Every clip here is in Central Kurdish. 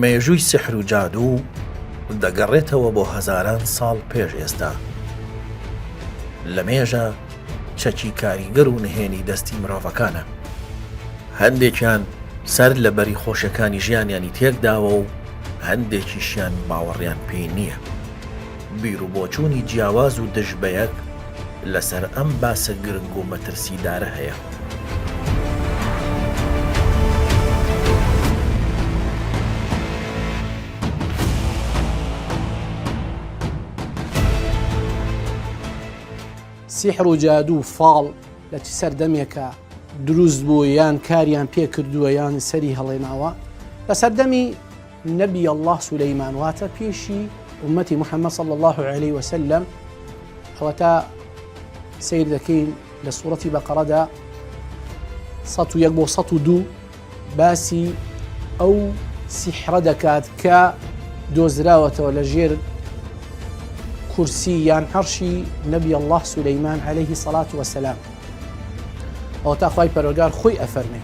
مێژووی سیحر و جادوو دەگەڕێتەوە بۆ هەزاران ساڵ پێش ئێستا. لە مێژە چەکی کاریگەر و نهێنی دەستی مرۆڤەکانە. هەندێکیان سەر لە بەری خۆشیەکانی ژیانیانی تێکداوە و هەندێکیشیان باوەڕیان پێی نییە. بیروبۆچوونی جیاواز و دژ بەیەک لەسەر ئەم باسە گرنگ و مەترسیدارە هەیە. سیحر و جادوو و فاڵ لە چ سەردەمێکا دروست بوو یان کاریان پێ کردووە یان سەری هەڵێناوە؟ لە سەردەمی نەبی اللە سولەیمان واتە پێشی ئومەتی محەممەد صلی الله علیه وسلم ئەوەتا سیر دەکەین لە سوڕەتی بەقەڕەدا 101 بۆ 102 باسی ئەو سیحرە دەکات کە دۆزراوەتەوە لە ژێر کورسی یان عەرشی نەبی اللە سولەیمان عەلەیهی سەڵات وەسەلام ئەوەتا خوای پەروەردگار خۆی ئەفەرمێ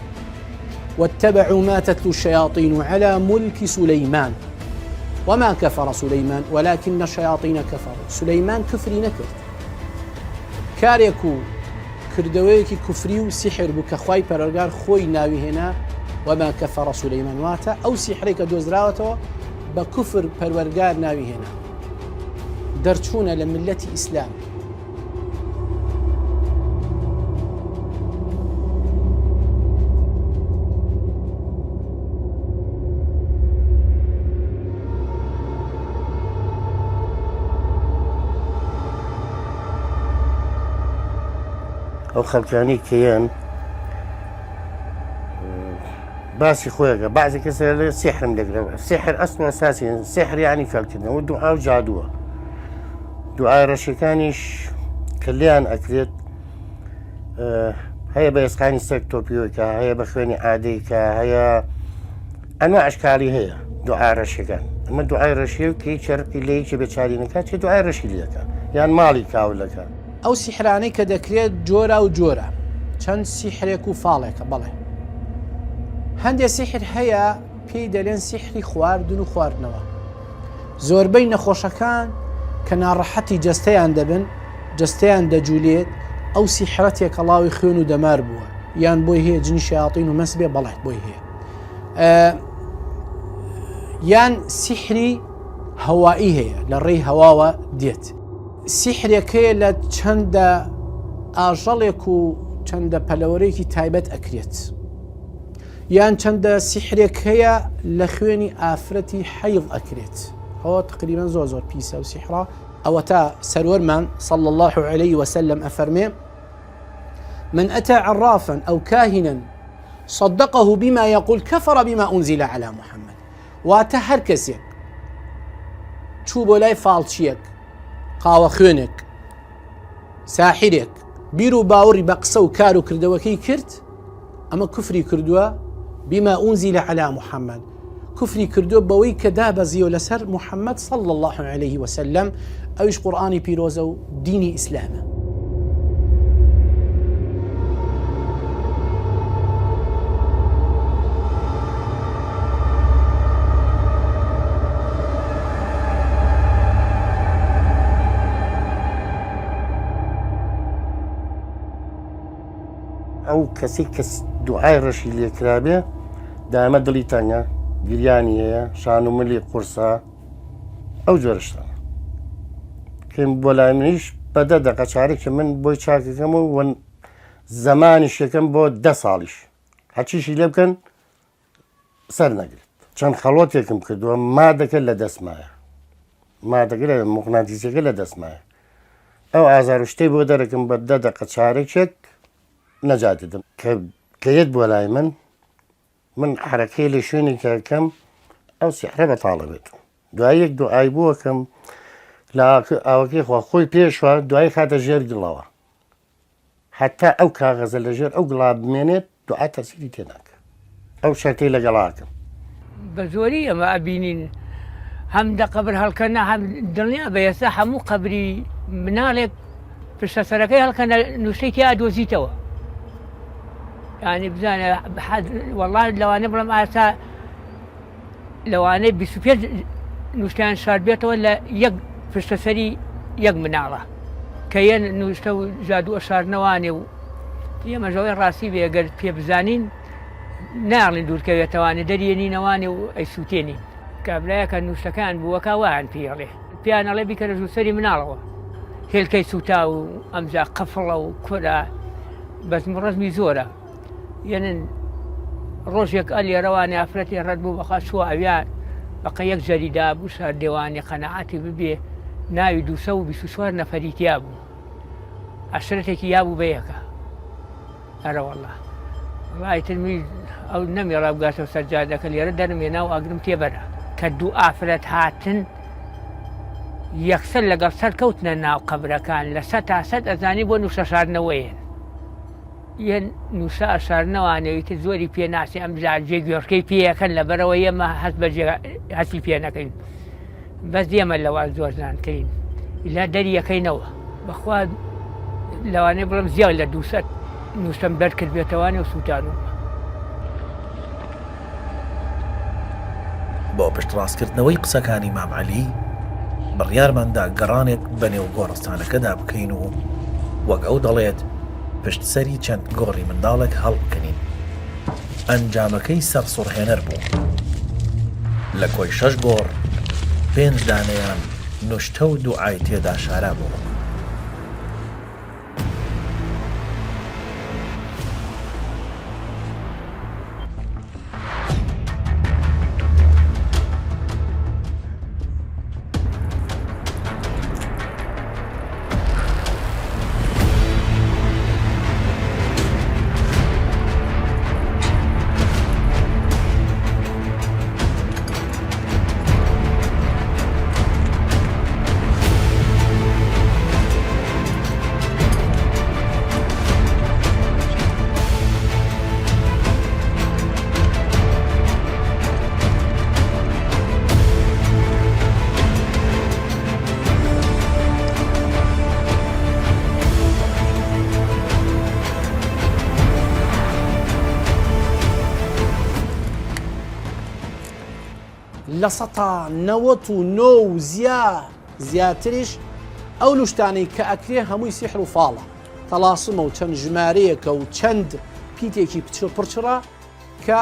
واتبعوا ما تتلو الشياطين على ملك سليمان وما كفر سليمان ولكن الشياطين كفروا سليمان كفری نەکرد کارێک و کردەوەیەکی کوفری و سیحر بوو کە خوای پەروەردگار خۆی ناوی هێنا وما كفر سليمان واتە ئەو سیحرەی کە دۆزراوەتەوە بە کوفر پەروەردگار ناوی هێنا دەرچوونە لە ملەتی ئیسلام. ئەو خەڵکانی کەیەن باسی خۆیەکە بەعزی کەس لە سیحرم دەگرەوە سیحر ئەسڵ و ئەساسی سیحر یعنی فێڵکردنەوە دوعا و جادووە دوعای ڕەشەکانیش کە لێیان ئەکرێت هەیە بە ئێسقانی سەر تۆپیۆکە هەیە بە خوێنی عادەیکە هەیە ئەنوا ئەشکالی هەیە دوعا ڕەشەکان ئەمە دوعای ڕەشی و کەی چەرقی لە یەکێ بێچاری نەکات چه دوعای ڕەشی لەکە یان ماڵی کاولەکە ئەو سیحرانەی کە دەکرێت جۆرا و جۆرە چەند سیحرێک و فاڵێکە بەڵێ هەندێ سیحر هەیە پێی دەلێن سیحری خواردن و خواردنەوە زۆربەی نەخۆشەکان کە ناڕەحەتی جەستەیان دەبن جەستەیان دەجولێت ئەو سیحرە تێکەڵاوی خوێن و دەمار بووە یان بۆی هەیە جنی شیاطین و مەس بێ بەڵێ بۆی هەیە یان سیحری هەوایی هەیە لە ڕێی هەواوە دێت سیحرێک هەیە لە چەندە ئاژەڵێک و چەندە پەلەوەرێکی تایبەت ئەکرێت یان چەندە سیحرێک هەیە لە خوێنی ئافرەتی حەیض ئەکرێت ئەوە تقریبا زۆر زۆر پیسە و سیحرا ئەوەتا سەروەرمان صلى الله عليه وسلم ئەفەرمێ من أتى عرافا أو كاهنا صدقه بما يقول كفر بما أنزل على محمد واتە هەر کەسێک چوو بۆ لای فاڵچیەک قاوە خوێنێک ساحیرێک بیر و باوەڕی بە قسە و کار و کردەوەکەی کرد ئەمە کوفری کردووە بما أنزل على محمد کوفری کردووە بەوەی کە دابەزیوە لەسەر محەممەد صلى الله عليه وسلم ئەویش قورآانی پیرۆزە و دینی ئیسلامە. ئەو کەسەی کە دوعای ڕەشی لێکرابێ دامە دڵی تەنگە گریانی هەیە شان و ملی قورسە ئەو جۆرە شتانە کەم بۆ لای منیش بە دە دەقە چارێکی من بۆی چاکەکەم و وەن زەمانیش یەکەم بۆ دە ساڵیش هەرچیشی لێ بکەن سەر نەگرێت چەند خەڵۆتێکم کردووە مادەکە لە دەستمایە مادەکە لە مقناتیسەکە لە دەستمایە ئەو ئازار و شتەی بۆ دەرەکەم بە دە دەقە چارەکێک نەجات دەدەم کە کە یەت بۆ لای من من حرەکەی لە شوێنێک کەم ئەو سیحرە بەتاڵە بێت دوای یەک دوعای بۆکەم لە ئاوەکەی خوا خۆی پێشوە دوای خاتە ژێر گڵەوە هەتا ئەو کاغەزە لە ژێر ئەو گڵا بمێنێت دوعا تەسیری تێ ناکا ئەو شەرتەی لەگەڵا ئەکەم. بە زۆری ئەمە ئەبینین هەم دە قەبر هەڵکەنە هەم دڵنیا بە ئێستا هەموو قەبری مناڵێک پشتە سەرەکەی هەڵکەنە نووسەی تیا دۆزیتەوە ینی بزانە وەڵا لەوانە بڵم ئاسا. لەوانەیە 25 نووسیان شاردبێتەوە لە یەک پشتەسەری یەک مناڵە کە یەن نووسە و جادوو ئەشارنەوانێ و ئێمەژەوەی ڕاستی بێ گەر پێ بزانین ناڵین دوورکەوێتەوانێ دەریێنینەوانێ و ئەیسووتێنین کابرایەکە نووسەکان بووەکە وایان پێڵێ پێیان ئەڵێ بیکەرە ژوور سەری مناڵەوە هێلکەی سووتا و ئەمجا قفڵە و کورە بەزم و ڕەزمی زۆرە یەنن ڕۆژێک ئە لێرەوانی ئافرەتی ڕەت بوو بەخوا چووە ئەویا بەقە یەک جەریدا بوو سەردێوانی قەنەعاتی ببێ ناوی 224 نەفەری تیا بوو ئەشرەتێکی یابوو بە یەکە ئەرەوەڵا وەڵا ئیتر منیش ئەو نەمێڵا بگاتەوە سەر جادەکە لێرە دەرم هێنا و ئاگرم تێبەرا کە دوو ئافرەت هاتن یەکسەر لەگەڵ سەر کەوتنە ناو قەبرەکان لە سەد تا سەد ئەزانی بۆ نووسە شاردنەوەیەن یەن نووسە ئەشارنەوانێ ئیتر زۆری پێ ناسی ئەم جار جێ گوێڕکەی پێیەکەن لەبەرەوە ئێمە هەست بە جێ هەستی پێ نەکەین بەس ئێمە لەوان زۆرزانترین لە دەریەکەینەوە بەخوا لەوانەیە بڵێم زیاد لە دووسەد نووسەم دەرکردبێتەوانێ و سووتانوومە. بۆ پشتڕاستکردنەوەی قسەکانی مام عەلی، بڕیارمان دا گەڕانێک بەنێو گۆڕستانەکەدا بکەین و وەک ئەو دەڵێت پشت سەری چەند گۆڕی منداڵێک هەڵبکەنین. ئەنجامەکەی سەرسوڕهێنەر بوو. لە کۆی شەش گۆڕ، پێنج دانەیان نوشتە و دوعای تێدا شارابۆوە. 99% و زیا زیاتریش ئەو نوشتانەی کە ئەکرێ هەمووی سیحر و فاڵە تەڵاسمە و چەند ژمارەیەکە و چەند پیتێکی پچڕ پڕچڕە کە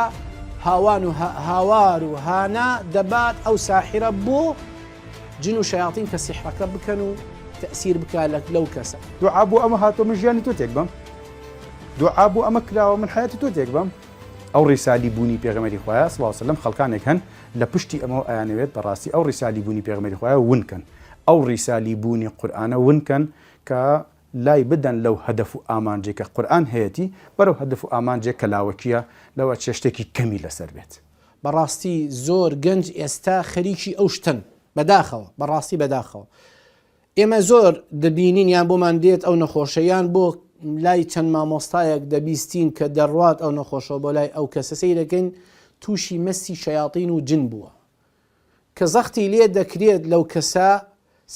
هاوان و هاوار و هانا دەبات ئەو ساحرە بۆ جن و شەیاتین کە سیحرەکە بکەن و تەئسیر بکا لە لەو کەسە. دوعا بۆ ئەمە هاتووە من ژیانی تۆ تێک بەم؟ دوعا بۆ ئەمە کراوە من حەیاتی تۆ تێک بەم؟ ئەو ڕیسالی بوونی پێغەمبەری خوایە صلی اللە علیە وسلم خەڵکانێک هەن لە پشتی ئەمەوە ئەیانەوێت بەڕاستی ئەو ڕیسالی بوونی پێغەمبەری خوایە ون کەن ئەو ڕیسالی بوونی قورئانە ون کەن کە لای بدەن لەو هەدەف و ئامانجەی کە قورئان هەیەتی بەرەو هەدەف و ئامانجێک کە لاوەکیە لەوە چێ شتێکی کەمی لەسەر بێت. بەڕاستی زۆر گەنج ئێستا خەریکی ئەو شتەن بەداخەوە بەڕاستی بەداخەوە ئێمە زۆر دەبینین یان بۆمان دێت ئەو نەخۆشە یان بۆ لای چەند مامۆستایەک دەبیستین کە دەڕوات ئەو نەخۆشەوە بۆ لای ئەو کەسە سەیرەکەین تووشی مەسی شەیاتین و جن بووە کە زەختی لێ دەکرێت لەو کەسە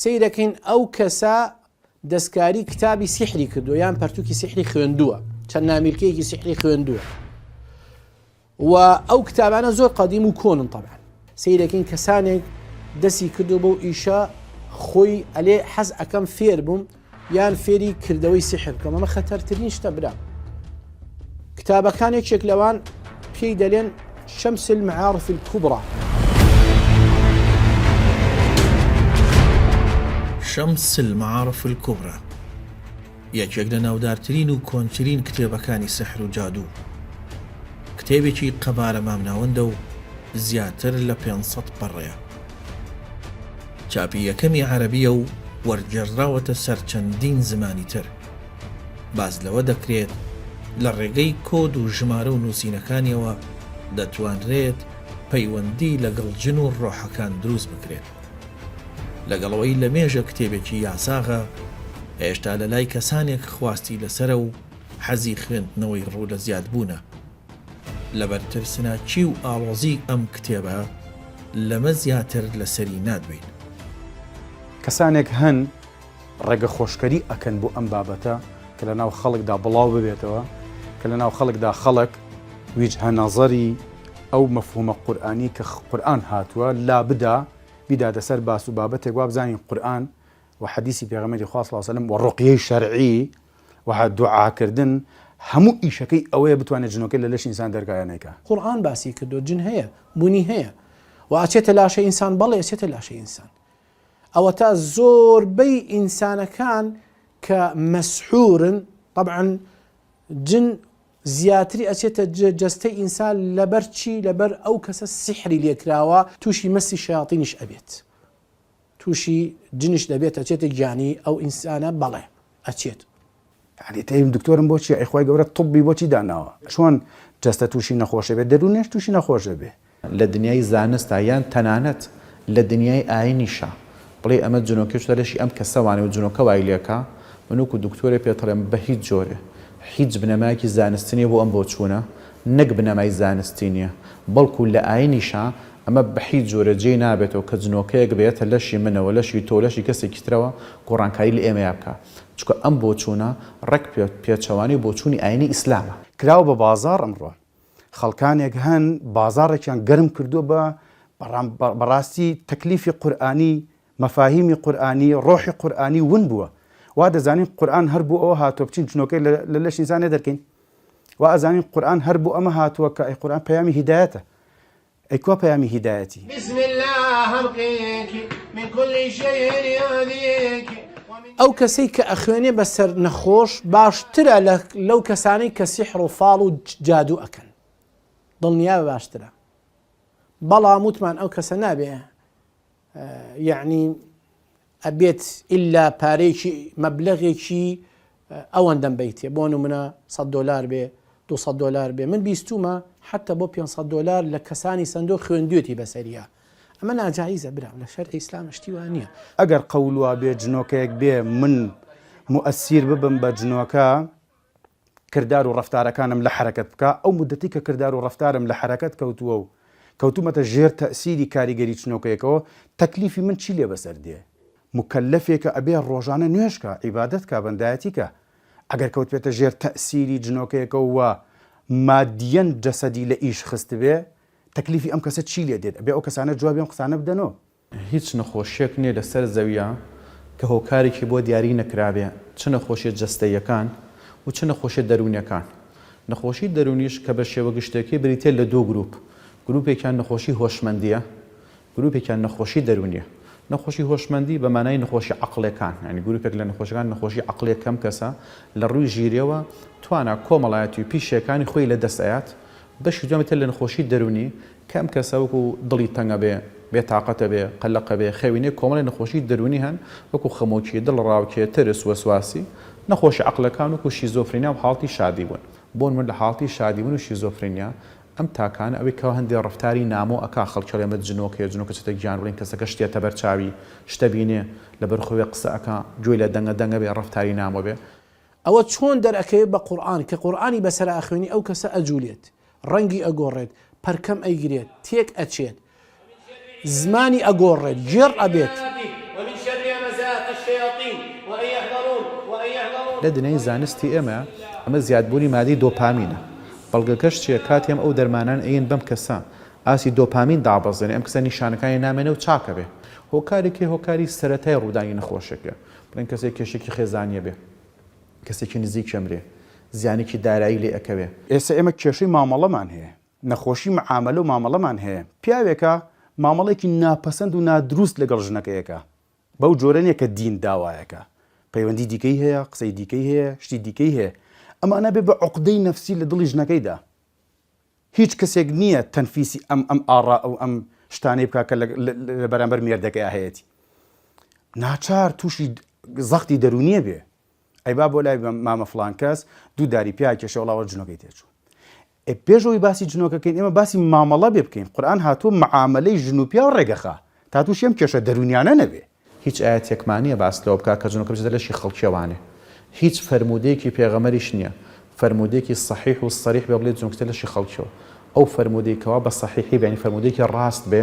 سەیرەکەین ئەو کەسە دەستکاری کتابی سیحری کردووە یان پەرتوکی سیحری خوێندووە چەند نامیلکەیەکی سیحری خوێندووە و ئەو کتابانە زۆر قەدیم و کۆنن تەبعەن سەیرەکەین کەسانێک دەسی کردو بەو ئیشە خۆی ئەلێ حەز ئەکەم فێر بووم یان فێری کردەوەی سیحر بکەم ئەمە خەتەرترین شتە برا کتابەکان یەکێک لەوان پێی دەلێن شمس المعارف الكبرى شمس المعارف الكبرى یەکێک لە ناودارترین و کۆنترین کتێبەکانی سحر و جادوو. کتێبێکی قەبارە مامناوەندە و زیاتر لە 500 پەڕەیە. چاپی یەکەمی عەرەبییە و وەرگێڕدراوەتە سەر چەندین زمانی تر. باس لەوە دەکرێت لە ڕێگەی کۆد و ژمارە و نووسینەکانیەوە دەتوانرێت پەیوەندی لەگەڵ جن و ڕۆحەکان دروست بکرێت. لەگەڵ ئەوەی لە مێژە کتێبێکی یاساغە، هێشتا لە لای کەسانێک خواستی لەسەرە و حەزی خوێندنەوەی ڕوو لە زیادبوونە. لەبەر ترسناکی و ئاڵۆزیی ئەم کتێبە لەمە زیاتر لەسەری نادوێین. کەسانێک هەن ڕێگە خۆشکەری ئەکەن بۆ ئەم بابەتە کە لە ناو خەڵکدا بڵاو ببێتەوە، کە لە ناو خەڵکدا خەڵک ویجهە نەزەری. ئەو مەفهومە قورئانی کە قورئان هاتووە لابدا بیداتە سەر باس و بابەتێک وابزانین قورئان و حەدیسی پێغەمبەری خوا صلی اللە علیه و سلم و ڕوقیەی شەرعی و دوعاکردن هەموو ئیشەکەی ئەوەیە بتوانێت جنۆکەی لە لەشی ئینسان دەرکا یا نەیکا. قورئان باسی کردووە جن هەیە بونی هەیە و ئەچێتە لاشەی ئینسان بەڵێ ئەچێتە لاشەی ئینسان ئەوەتا زۆربەی ئینسانەکان کە مەسحورن طبعا جن زیاتری ئەچێتە جەستەی ئینسان لەبەر چی لەبەر ئەو کەسە سیحری لێکراوە تووشی مەسی شەیاتینیش ئەبێت تووشی جنیش دەبێت ئەچێتە گیانی ئەو ئینسانە بەڵێ ئەچێت. یانی تەیم دکتۆرم بۆ چیە ئەی خوای گەورە طبی بۆچی داناوە چۆن جەستە توشی نەخۆشە بێت دەرونێش توشی نەخۆشە بێ. لە دنیای زانستا یان تەنانەت لە دنیای ئاینیشا بڵێی ئەمە جنۆکەی چۆتە لەشی ئەم کەسە وانێ و جنۆکە وای لێکا من وەکو دکتۆرێ پێتەڵێم بە هیچ جۆرێ هیچ بنەمایەکی زانستی نیە بۆ ئەم بۆچوونە نەک بنەمای زانستی نیە بەڵکو لە ئاینیشا ئەمە بە هیچ جۆرێ جێی نابێتەوە کە جنۆکەیەک بێتە لەشی منەوە لەشی تۆ لەشی کەسێکی ترەوە گۆڕانکاری لە ئێمەیا بکا چونکە ئەم بۆچوونە ڕێک پێچەوانەی بۆچوونی ئاینی ئیسلامە. کراوە بە بازاڕ ئەمڕۆ خەڵکانێک هەن بازاڕێکیان گەرم کردووە بە بەڕاستی تەکلیفی قورئانی مەفاهیمی قورئانی ڕۆحی قورئانی ون بووە وا دەزانین قورئان هەر بۆ ئەوە هاتووە بچین جنۆکەی لە لەش ئینسانێ دەرکەین وا ئەزانین قورئان هەر بۆ ئەمە هاتووە کە ئەی قورئان پەیامی هیدایەتە ئەی کوا پەیامی هیدایەتی؟ بسم اللە ارقیک من کل شیء یؤذیک ومن. ئەو کەسەی کە ئەخوێنێ بەسەر نەخۆش باشترە لە لەو کەسانەی کە سیحر و فاڵ و جادوو ئەکەن دڵنیابە باشترە بەڵام وتمان ئەو کەسە نابێ یەعنی ئەبێت ئیلا پارەیەکی مەبلەغێکی ئەوەندەم بەیتێ بۆ نمونە 100 دۆلار بێ 200 دۆلار بێ من بیستومە حتا بۆ 500 دۆلار لە کەسانی سندۆ خوێندوێتی بەسەریا ئەمە ناجایزە برام لە شەرعی ئیسلام شتی وا نییە. ئەگەر قەول وا بێ جنۆکەیەک بێ من موئەسیر ببم بە جنۆکە کردار و ڕەفتارەکانم لە حەرەکەت بکا ئەو مودەتی کە کردار و ڕەفتارم لە حەرەکەت کەوتووە و کەوتوومەتە ژێر تەئسیری کاریگەری چنۆکەیەکەوە تەکلیفی من چی لێ بەسەر دێ؟ موکەلەفێکە ئەبێ ڕۆژانە نوێژ کا عیبادەت کا بەندایەتی کا ئەگەر کەوتبێتە ژێر تەئسیری جنۆکەیەکەوە و مادیەن جەسەدی لە ئیش خستبێ تەکلیفی ئەم کەسە چی لێ دێت؟ ئەبێ ئەو کەسانە جوابی ئەم قسانە بدەنەوە. هیچ نەخۆشیەک نیە لەسەر زەویە کە هۆکارێکی بۆ دیاری نەکرابێ چ نەخۆشیە جەستەییەکان و چ نەخۆشیە دەروونیەکان. نەخۆشی دەروونیش کە بە شێوە گشتێکەی بریتیە لە دوو گروپ، گروپێکیان نەخۆشی هۆشمەندیە، گروپێکیان نەخۆشی دەروونیە. نەخۆشی هۆشمەندی بە مانای نەخۆشی عەقڵیەکان، یانی گروپێک لە نەخۆشەکان نەخۆشی عەقڵیە کەم کەسە لە ڕووی ژیریەوە توانا کۆمەڵایەتی و پیشەیەکانی خۆی لە دەست ئەیات، بەشی دووەمی تر لە نەخۆشی دەروونی کە ئەم کەسە وەکو دڵی تەنگ ئەبێ، بێ تاقەت ئەبێ، قەلەق ئەبێ، خەوی نیە، کۆمەڵێ نەخۆشی دەروونی هەن وەکو خەمۆکی، دڵەڕاوکێ، ترس، وەسواسی، نەخۆشی عەقڵەکان وەکو شیزۆفرینیا و حاڵەتی شادی بوون. بۆ نموونە لە حاڵەتی شادی بوون و شیزۆفرینیا ئەم تاکانە ئەوەی کەوا هەندێ ڕەفتاری نامۆ ئەکا خەڵکی ئەڵێ ئەمە جنۆکەیە جنۆکە چێتە گیان بڵێن کەسەکە شتێتە بەر چاوی شتە بینێ لەبەر خۆێ قسە ئەکا گوێی لە دەنگە دەنگە بێ ڕەفتاری نامۆ بێ. ئەوە چۆن دەرئەکەوێت بە قورئان کە قورئانی بەسەرا ئەخوێنی ئەو کەسە ئەجولێت ڕەنگی ئەگۆڕێت پەرکەم ئەیگرێت تێک ئەچێت زمانی ئەگۆڕێت گێڕ ئەبێت. لە دنیای زانستی ئێمە ئەمە زیادبوونی مادەی دۆپامینە بەڵگەکەش چیە کاتێ ئێمە ئەو دەرمانان ئەیەن بەم کەسە ئاستی دۆپامین دابەزێنێ ئەم کەسە نیشانەکانی نامێنێ و چاکەبێ هۆکارێکی هۆکاری سەرەتای ڕوودانی نەخۆشێکە بڵێن کەسێک کێشێکی خێزانیە بێ کەسێکی نزیکی ئەمرێ زیانێکی دارایی لێ ئەکەوێ. ئێستا ئێمە کێشەی مامەڵەمان هەیە، نەخۆشی معامەلە و مامەڵەمان هەیە، پیاوێکە مامەڵەیەکی ناپەسەند و نادروست لەگەڵ ژنەکەی ئەکا، بەو جۆرە نیە کە دین داوایەکا، پەیوەندی دیکەی هەیە، قسەی دیکەی هەیە، شتی دیکەی هەیە، ئەمانە بێ بە عوقدەی نەفسی لە دڵی ژنەکەیدا. هیچ کەسێک نییە تەنفیسی ئەم ئەم ئاڕا و ئەم شتانەی بکا کە لە بەرامبەر مێردەکەیا هەیەتی. ناچار تووشی زەختی دەروونیە بێ. ئەی با بۆ لای مامە فڵان کەس دوو داری پیا کێشە وەڵا جنۆکەی تێچوو. ئێ پێش ئەوەی باسی جنۆکە کەین ئێمە باسی مامەڵە بێ بکەین. قورئان هاتووە معامەلەی ژن و پیاو ڕێگەخا تا تووشی ئەم کێشە دەروونیانە نەبێ. هیچ ئایەتێکمان نیە باس لەوە بکا کە جنۆکە بچێتە لەشی خەڵکیەوانێ هیچ فەرموودەیەکی پێغەمبەریش نیە فەرموودەیەکی صحیح و صریح بێ بڵێ جنۆکە بچێتە لەشی خەڵکیەوە ئەو فەرموودەی کەوا بە صحیحی بێ یانی فەرموودەیەکی ڕاست بێ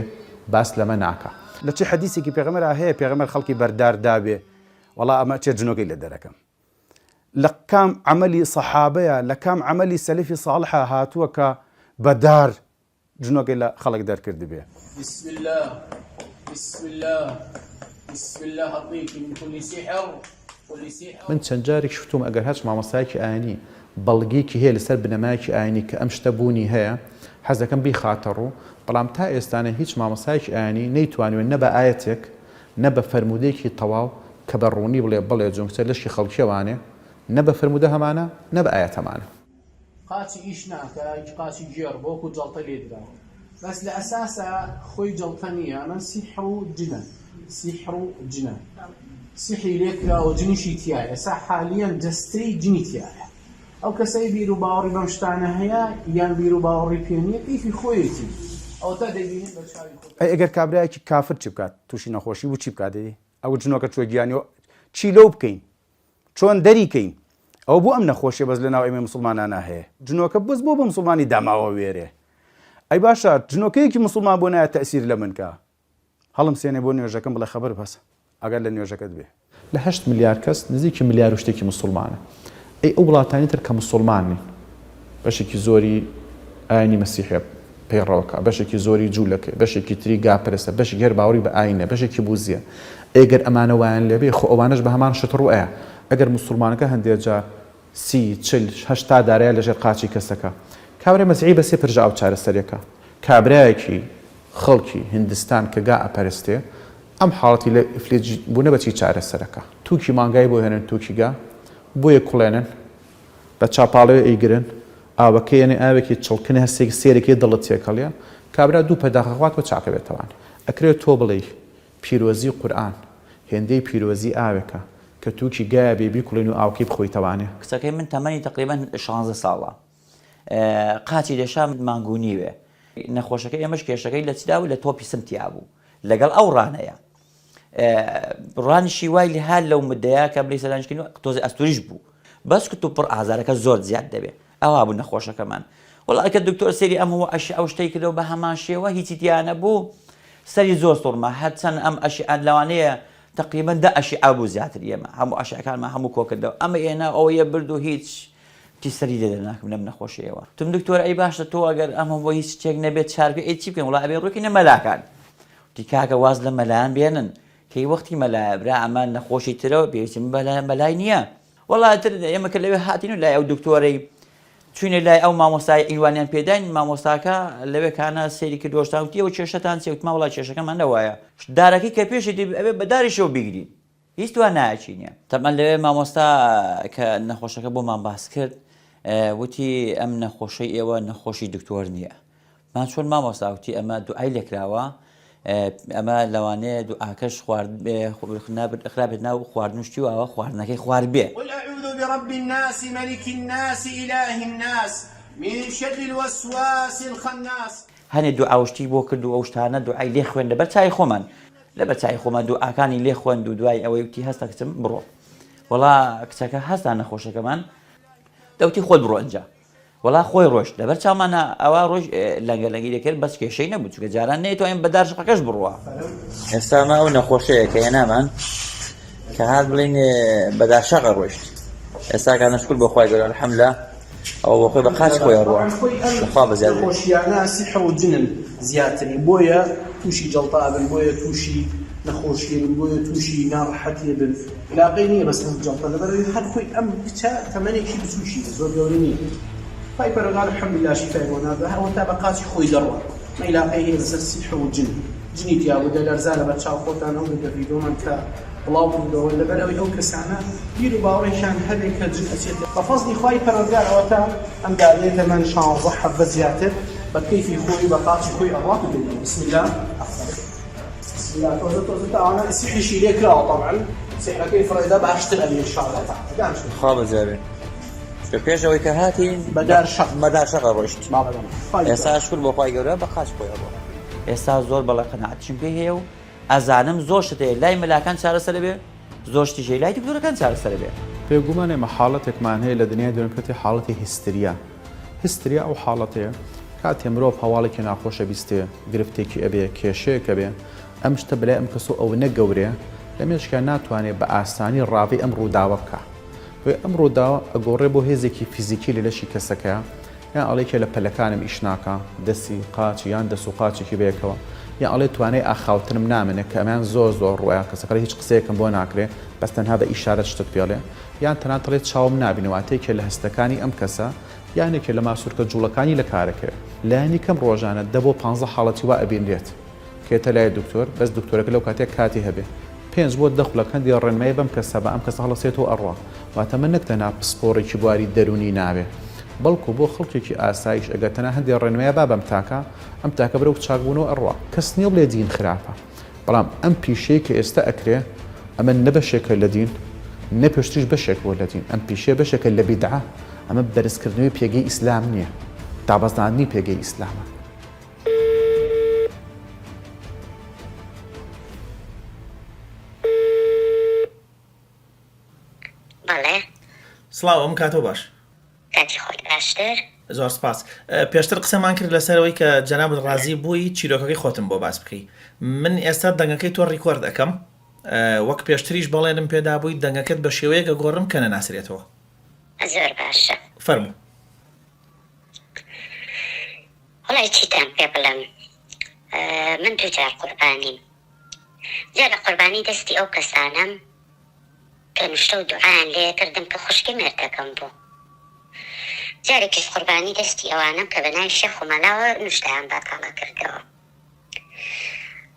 باس لەمە ناکا. لە چ حەدیسێکی پێغەمبەرا هەیە پێغەمبەر خەڵکی بەردار دابێ وەڵا ئەمە ئەچێ جنۆکەی لێ دەرەکەم لە کام عەمەلی سەحابەیا لە کام عەمەلی سەلەفی ساڵحا هاتووە کە بە دار. جنۆکەی لە خەڵک دەرکردبێ. بسم اللە بسم اللە بسم اللە اطيك من كل سحر كل سحر. من چەند جارێک شفتوم ئەگەر هەچ مامۆستایەکی ئاینی بەڵگەیەکی هەیە لەسەر بنەمایەکی ئاینی کە ئەم شتە بوونی هەیە حەز دەکەم بیخاتە ڕوو بەڵام تا ئێستانە هیچ مامۆستایەکی ئاینی نەیتوانیوە نە بە ئایەتێک نە بە فەرموودەیەکی تەواو کە بە ڕوونی بڵێ بەڵێ جونکچە لەشی خەڵکیەوانێ نە بە فەرموودە هەمانە نە بە ئایەت هەمانە. قاچی ئیش ناکا هیچ قاچی گێڕ بۆ وەکو جەڵتە لێ دراوە بەس لە ئەساسا خۆی جەڵتە نیە ئەمە سیحر و جنە سیحر و جنە سیحری لێ کراوە جنیشی تیایە ئێستا حالیەن جەستەی جنی تیایە ئەو کەسەی بیر و باوەڕی بەم شتانە هەیە یان بیر و باوەڕی پێ نیە کەیفی خۆیەتی ئەوەتا دەیبینن بە چاوی خۆتان. ئەی ئەگەر کابرایەکی کافر چی بکات توشی نەخۆشی بوو چی بکات ئەی ئەو جنۆکە چوە گیانیەوە چی لەو بکەین چۆن دەری کەین ئەوە بۆ ئەم نەخۆشیە بەس لەناو ئێمەی موسڵمانانا هەیە جنۆکە بەس بۆ بە موسڵمانی داماوە وێرێ ئەی باشە جنۆکەیەکی موسڵمان بۆ نایە تەئسیر لە من کا هەڵم سێنێ بۆ نوێژەکەم بڵێ خەبەر بەس ئاگات لە نوێژەکەت بێ. لە هەشت ملیار کەس نزیکی ملیار و شتێکی موسڵمانە ئەی ئەو وڵاتانی تر کە موسڵمان نین بەشێکی زۆری ئاینی مەسیحیە پەیڕەوەکە بەشێکی زۆری جوولەکەی بەشێکی تری گاپەرستە بەشێکی هەر باوەڕی بە ئاینە بەشێکی بوزیە ئەی گەر ئەمانە وایان لێبێ خۆ ئەوانەش بە هەمان شت ڕوئەیە ئەگەر موسڵمانەکە هەندێ جار 30 40 80 دارەیە لەژێر قاچی کەسەکە کابرای مەسیحی بە سێ پرژە ئاو چارەسەریەکە کابرایەکی خەڵکی هندستان کە گا ئەپەرستێ ئەم حاڵەتی لە ئیفلیج بوونە بە چی چارەسەرەکە توکی مانگای بۆ هێنن توکی گا بۆیە کوڵێنن بە چاپاڵەوێ ئەیگرن ئاوەکەی یەنێ ئاوێکی چڵکنە هەستێک سێرێکی دڵت تێکەڵیە کابرا دوو پەرداخ ئەخواتەوە چاکەبێتەوانێ ئەکرێ تۆ بڵێی پیرۆزی قورئان هێندەی پیرۆزی ئاوێکە کە توکی گایە بێ بیکوڵێنی و ئاوەکەی بخۆیتەوانێ. کچەکەی من تەمەنی تەقریبەن 16 ساڵە قاچی دەشا مانگ و نیوێ نەخۆشەکەی ئێمەش کێشەکەی لە چدا بوو لە تۆپی سمتیا بوو لەگەڵ ئەو ڕانەیە ڕانیشی وای لێ هات لەو مدەیە کە بلی سەردانیشکردن تۆزێ ئەستوریش بوو بەس کت و پڕ ئازارەکە زۆر زیاد دەبێ ئەوا بوو نەخۆشەکەمان وەڵا کە دکتۆر سەیری ئەم هەموو ئەشی ئەو شتەی کردەوە بە هەمان شێوە هیچی تیا نەبوو سەری زۆر سوڕما هەرچەند ئەم ئەشی لەوانەیە تقریبا دە ئەشی ئابوو زیاتر ئێمە هەموو ئەشەکانمان هەموو کۆکردەوە ئەمە ئێنا ئەوەیە برد و هیچ تی سەری لێ دەرناکەم لەم نەخۆشیەوە تم دکتۆر ئەی باشە تۆ ئەگەر ئەم هەموو هیچ شتێک نەبێت چارکە ئەی چی بکەین وڵا ئەبێ ڕووکینە مەلاکان وتی کاکە واز لە مەلایان بێنن کەی وەختی مەلایە برا ئەمە نەخۆشی ترەوە پێویستی بە مەلای نییە وەڵا تر ئێمە کە لەوێ هاتین و لای ئەو دکتۆرەی چوینە لای ئەو مامۆستای عینوانیان پێداین مامۆستاکە لەوێ کانە سەیری کردۆشتان وتی ئەوە کێشەتان چیە وتمان وەڵا کێشەکەمان لەوایە دارەکەی کە پێشێتی ئەبێ بە داریشەوە بیگرین هیچ توانایەکی نییە. تەبعەن لەوێ مامۆستا کە نەخۆشەکە بۆمان باس کرد وتی ئەم نەخۆشەی ئێوە نەخۆشی دکتۆر نییە. مان چۆن مامۆستا وتی ئەمە دوعای لێکراوە ئەمە لەوانەیە دوعاکەش خوارد خرابێت ناو خواردن و شتی واوە خواردنەکەی خوارد بێ. قل اعوذ برب الناس ملک الناس اله الناس من شر الوسواس الخناس. هەنێ دوعا و شتی بۆ کرد و ئەو شتانە دوعای لێ خوێند لەبەر چاوی خۆمان لەبەر چاوی خۆمان دوعاکانی لێ خوێند و دوای ئەوەی وتی هەستە کچم بڕۆ وەڵا کچەکە هەستا نەخۆشەکەمان دەوتی خۆت بڕۆ ئەنجا وەڵا خۆی ڕۆشت لەبەر چاومانە ئەوە ڕۆژ لەنگە لەنگی دەکرد بەس کێشەی نەبوو چونکە جاران نەیتوانین بە دار شقەکەش بڕوا. ئێستا ئەمە ئەو نەخۆشەیە کە هێنامان کە هات بڵین بە دارشەقە ڕۆشت ئێستا کانە شکر بۆ خوای گەورە الحمدلله ئەو بۆ خۆی بە قاچ خۆی ئەڕوا لەخوا بەزیاد بێت. نەخۆشیانە سیحر و جنن زیاتری بۆیە توشی جەڵتە ئەبن بۆیە توشی نەخۆشی ئەبن بۆیە توشی ناڕەحەتی ئەبن عیلاقەی نیە بەس جەڵتە لەبەرئەوەی هەر خۆی ئەم کچە تەمەنێکی بچوکی زۆر گەورە نیە خوای پەروەردگار الحمدللە شیفای بۆ ناردوە هەر ئەوەتا بە قاچی خۆی دەڕوا عیلاقەی هەیە لەسەر سیحر و جن جنی تیا بوو دەلەرزا لەبەر چاو خۆتان ئەو گرتە ڤیدۆمان کە بڵاو کردەوە لەبەر ئەوەی ئەو کەسانە بیر و باوەڕێکیان هەبێ کە جن ئەچێتە بە فەزڵی خوای پەروەردگار ئەوەتا ئەم دادەیە تەمەن 16 حەڤە زیاتر بە کەیفی خۆی بە قاچی خۆی ئەڕوات و دێتەوە بسم الله بسم الله تۆزە تۆزە تا ئەوانە سیحریشی لێ کراوە طبعا سیحرەکەی فڕێدا باشتر ئەبێ ان شاء الله تعالی دانیشن خوا بەزیابێ چونکە پێش ئەوەی کە هاتین بەدار شەق بەدار شەقە ڕۆیشت بەڵێ بەڵێ خوای ئێستا شکر بۆ خوای گەورە بە قاچ خۆی ئەڕوا ئێستا زۆر بەڵێ قەناعەتیشم پێی هەیە و ئەزانم زۆر شت هەیە لای مەلاکان چارەسەر ئەبێ زۆر شتیش هەیە لای دکتۆرەکان چارەسەر ئەبێ. بێگومان ئێمە حاڵەتێکمان هەیە لە دنیای دەروون پێ حاڵەتی هیستریا هیستریا ئەو حاڵەتەیە کاتێ مرۆڤ هەواڵێکی ناخۆش ئەبیستێ گرفتێکی ئەبێ کێشەیەک ئەبێ ئەم شتە بەلای ئەم کەسەوە ئەونە گەورەیە لە مێشکیا ناتوانێ بە ئاسانی ڕاڤەی ئەم ڕووداوە بکا بۆیە ئەم ڕووداوە ئەگۆڕێ بۆ هێزێکی فیزیکی لە لەشی کەسەکەیا. یان ئەڵێ کێ لە پەلەکانم ئیش ناکا، دەستی، قاچی یان دەس و قاچێکی بەیەکەوە، یان ئەڵێ توانای ئاخاوتنم نامێنێ کە ئەمەیان زۆر زۆر ڕووەیە کەسەکە ئەڵێ هیچ قسەیەکم بۆ ناکرێ بەس تەنها بە ئیشارەت شتت پێ ئەڵێ، یان تەنانەت ئەڵێ چاوم نابینێ واتە یەکێ لە هەستەکانی ئەم کەسە یان یەکێ لە ماسولکە جوڵەکانی لە کارەکەیە. لایەنی کەم ڕۆژانە دە بۆ پانزە حاڵەتی وا ئەبینرێت. کێتە لای دکتۆر بەس دکتۆرەکە لەو کاتەیە کاتی هەبێ پێنج بۆ دە خولەک هەندێ ڕێنمایی بەم کەسە با ئەم کەسە هەڵەسێتەوە ئەڕوا واتە من نەک تەنها پسپۆڕێکی بواری دەروونی ناوێ بەڵکو بۆ خەڵکێکی ئاساییش ئەگەر تەنها هەندێ ڕێنمایی با بەم تاکە ئەم تاکە بەرەو چاکبوونەوە ئەڕوا. کەس نیە بڵێ دین خراپە بەڵام ئەم پیشەی کە ئێستا ئەکرێ ئەمە نە بەشێکە لە دین نە پێشتریش بەشێک بووە لە دین ئەم پیشەیە بەشێکە لە بیدعە ئەمە بەرزکردنەوەی پێگەی ئیسلام نیە دابەزاندنی پێگەی ئیسلامە. بەڵێ. سڵاو ئەم کاتەو باش. کاتی خۆت باشتر. زۆر سپاس. پێشتر قسەمان کرد لەسەر ئەوەی کە جەنابت ڕازی بووی چیرۆکەکەی خۆتم بۆ باس بکەی. من ئێستا دەنگەکەی تۆ record ئەکەم. وەک پێشتریش بەڵێنم پێدابووی دەنگەکەت بە شێوەیەک ئەگۆڕم کە نەناسرێتەوە. زۆر باشە. فەرموو. وەڵای چیتان پێ بڵێم من دووجار قوربانیم جا لە قوربانی دەستی ئەو کەسانەم کە نوشتە و دوعایان لێ کردم کە خوشکی مێردەکەم بوو جارێکیش قوربانی دەستی ئەوانەم کە بە ناوی شێخ و مەلاوە نوشتەیان بەتاڵە کردەوە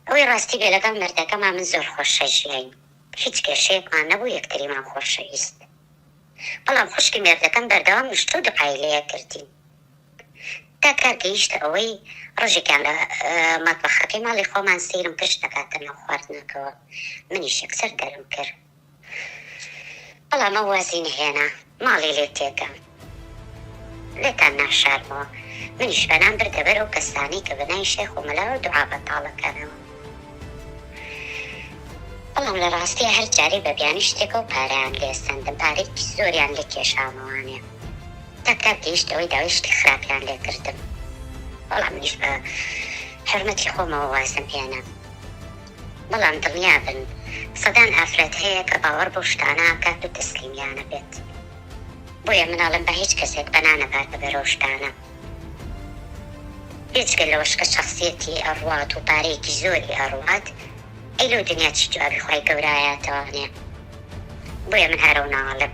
ئەوەی ڕاستی بێ لەگەڵ مێردەکەما من زۆر خۆشەژیاین هیچ کێشەیەکمان نەبوو یەکتریمان خۆشەویست بەڵام خوشکی مێردەکەم بەردەوام نوشتە و دوعای لێ کردین تا کار گەیشتە ئەوەی ڕۆژێکیان لە مەتبەخەکەی ماڵی خۆمان سەیرم کرد شتەکاتە ناو خواردنەکەوە منیش یەکسەر دەرم کرد بەڵام ئەو وازی نەهێنا ماڵی لێ تێکەم لێتان ناشارمەوە منیش پەنام بردە بەر ئەو کەسانەی کە بەناوی شێخ و مەلاوە دوعا بەتاڵەکەنەوە بەڵام لە ڕاستیا هەر جارەی بە بیانوی شتێکەوە پارەیان لێ سەندم پارەیەکی زۆریان لێ کێشامەوانێ. تا کار گەیشتە ئەوەی داوای شتی خراپیان لێ کردم بەڵام منیش بە حورمەتی خۆمەوە وازم هێنا بەڵام دڵنیا بن سەدان ئافرەت هەیە کە باوەڕ بەو شتانە ئەکات و تەسلیمیانە بێت بۆیە من ئەڵێم با هیچ کەسێک پەنا نەباتە بەر ئەو شتانە بێجگە لەوەش کە شەخسیەتی ئەڕوات و پارەیەکی زۆری ئەڕوات ئەی لەو دنیا چی جوابی خوای گەورە ئەیاتەوانێ بۆیە من هەر ئەو ناڵێم.